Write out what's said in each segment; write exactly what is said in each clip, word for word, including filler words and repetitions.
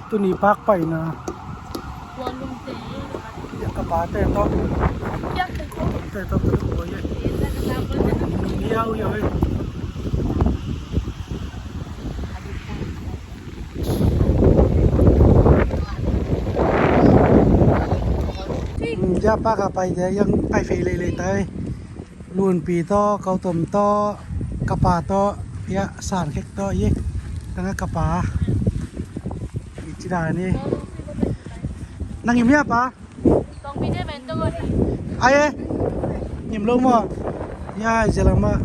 Tuni park paina. Tua lungte. Ya ka pate to. Ya ka pate to. Tua ye. Hiau hiau e. Hmm, ya park a pai te yang pai fei lei lei tai. Lunpi tawh, Kautom tawh, ka pa tawh, ya, San Khek tawh, ye. Tanga ka pa. I ci dan ni. Nang im ya pa? Ai, e. Ngim lo maw? Ya, i zia lamah.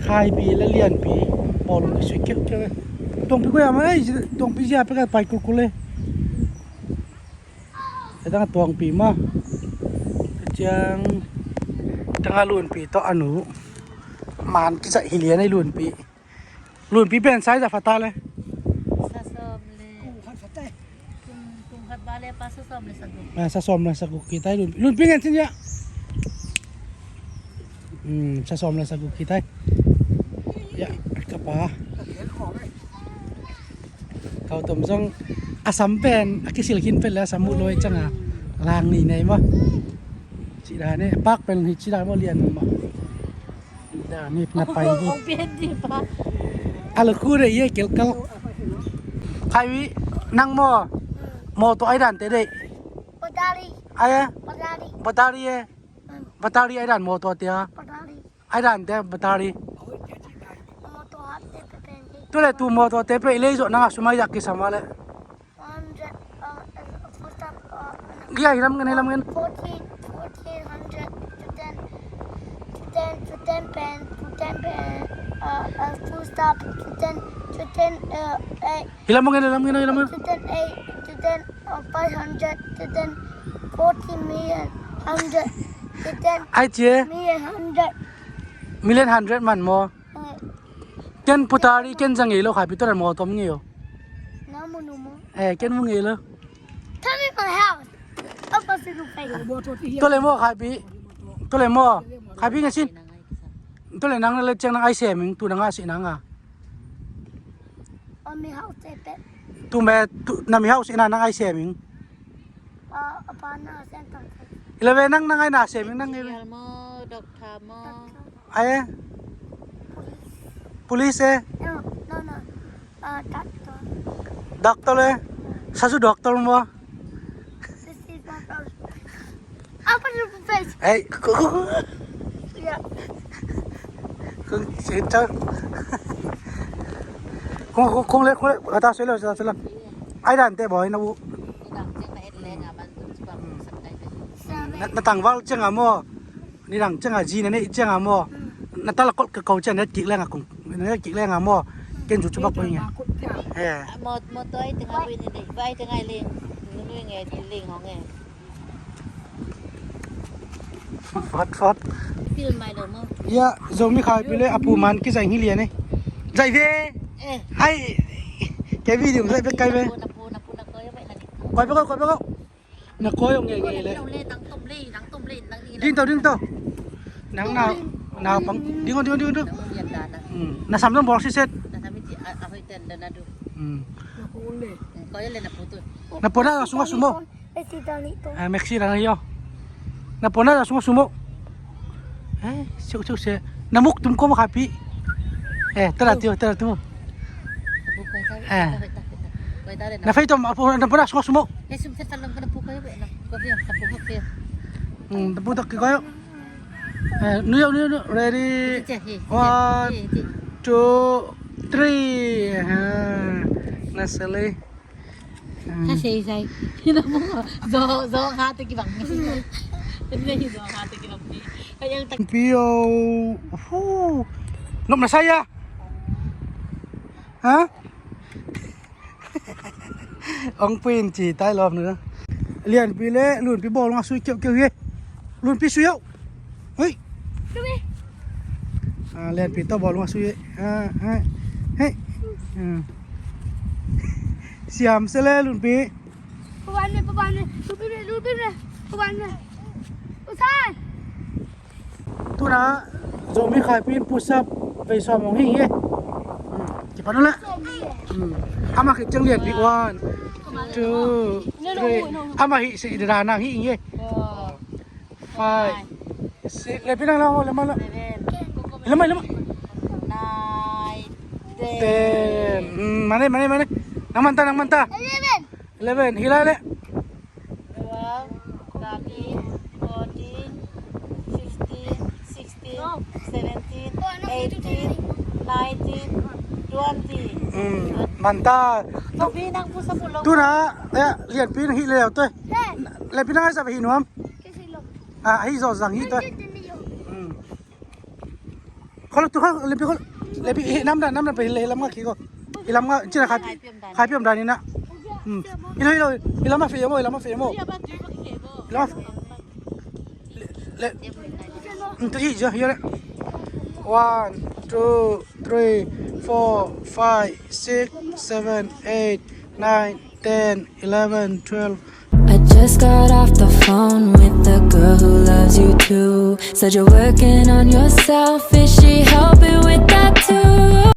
Khaipi la lianpi. Bawlung i sui keuh keuh e. Tuangpi kua ya ma, ai, tuangpi zia pek a pai kulkul e. Hei tanga tuangpi maw. Ciang tanga lunpi tawh a nu. Man kizaih hi lian ei lunpi. Lunpi pen size a fa ta le. Sa sawm le. Kum, kum khat ba le pa sa sawm le sa guk. Ah, sa sawm le sa guk kitai lunpi. Lunpi ngen sin ya. Hmm, sa sawm le sa guk kitai. Ya, ka pa. Kautom zong a sam pen a kisil khin phet le a sam muh lo i cianga lang ni nei maw. Ci dan e, park pen hi ci dan maw, lian maw. Ci dan e na pai hi. Ong pian di pa. A lo khu de ye kelkal. Khai wi nang maw. Mawtaw ai dan te dei. Battery. Ai e. Battery. Battery e. Battery ai dan mawtaw te a. Battery. Ai dan te battery. Mawtaw hat te pe pen hi. Tu le tu mawtaw te pe i lei zawh nanga sum ai dak kisam a le. One hundred, uh, full stop, uh, Gia, hilam ngen, hilam ngen. Fourteen, fourteen hundred to ten, to ten, to ten pen, to ten pen, uh, uh, full stop, to ten, to ten, uh, eh, Hilam ngen, hilam ngen, hilam ngen. To ten, eh, to ten, uh, five hundred, to ten, forty million, hundred, to ten, Ai cie. Million hundred. Million hundred man maw? Eh. Ken putari, ken za ngei lo, khai pi to dan maw tom ngei o. Na mu nu maw? Eh, ken mu ngei lo. Tell me my house. Apa sih lu pai? To le maw khai pi. To le maw khai pi ngai sin. To le nang le ciang nang ai sem ing, tu nang a si nang a. Ami house te pe. Tu me tu na mi house ina nang ai sem ing. Pa, pa na sem tang. Ila ve nang nang ai na sem ing nang ngai ve. Engineer maw, doctor maw. Doctor. Ai. Police. Police e. No, no, no. Uh, doctor. Doctor e. Sasu doctor maw. This is doctor. Apa tu face? Ei, ku, ku, ku. Ya. Kung si Hector. Kung, kung, kung le, kung le. Kata selo, selo, selo. Ai dan te boy na bu. Na, na tangval ciang a maw. Nidang ciang a zi na neih ciang a maw. Na tala kot ka ko ciang na kik leng a kung. Na kik leng a maw. Ken zu cu bak ko nge. He. Mo, mo toi teng a bui ni dei. Bai teng ai ling. Nui nge ling hong nge. Fot, fot. Pil mai lo maw. Ya, Zomi khai pil le a pu man ki zai hi lian e. Zai ve. Eh. Hai. Ke video zai bek kai ve. Na pu, na pu, na koi ve na ni. Koi ve ko, koi ve ko. Na koi ong nge nge le. Ding to, ding to. Nang na, na pang. Ding o, ding o, ding o, ding o. Hmm. Na sam dong bol si set. Hmm. Na pu na sung a sum o. Eh, Maxi dan yo. Na pu na sung a sum o. Eh, siu, siu, siu. Na muk tum ko ma khapi. Eh, tala tiu, tala tiu. Eh. Na fei tom, na pu na sung a sum o. Hmm, na pu tak ki ko yo. Eh, nu yo, nu yo, nu. Ready? One, two, three. Ha. Na sele. Ha, sei, sei. Zo, zo, ha, te ki bang. Zo, ha, te ki bang. Pio. Hu. Nop na saya. Ha? Ong pui in ci tai lawm na. Lianpi le Lunpi bawlung a sui kiauh kiauh hi. Lunpi sui auh. Hei. Ah, Lianpi tawh bawlung a sui hi. Ah, hei. Hei. Ah. Siam se le Lunpi. Pawan ne, pawan ne. Lunpi ne, Lunpi ne. Pawan ne. Usan. Tuna Zomi khaipi in push up vei sawm hong hi hi. Hmm, ki One le. Hmm. Amah khit ciang lianpi. One, two, three. Amah hih sih dada nang hih nge. Five, six. Lianpi nang lau, lau, lau. Lau, lau. Nine, ten. Hmm, mane, mane, mane. Nang manta, nang manta. Eleven. Eleven. Hih lai le. Twelve, thirteen, fourteen, fifteen, sixteen, seventeen, eighteen, nineteen, twenty. Hmm, manta. Tuna, ya, lianpi nang hih leu toi. Lianpi nang ai sa hih nuam. Ah, hih zawh zang hih toi. Hmm. Khol tu khol, lianpi khol. Lianpi, eh, nam dan, nam dan pe, hih lam nga khi ko. Hih lam nga, cina khai, khai piam dan ina. Hmm. Hilo, hilo, hih lam nga fe mo, hih lam nga fe mo. Hih lam nga fe. Le, le. Hmm, tu hih jo, hih le. One, two, three, four, five, six, seven, eight, nine, ten, eleven, twelve. I just got off the phone with the girl who loves you too. Said you're working on yourself. Is she helping with that too?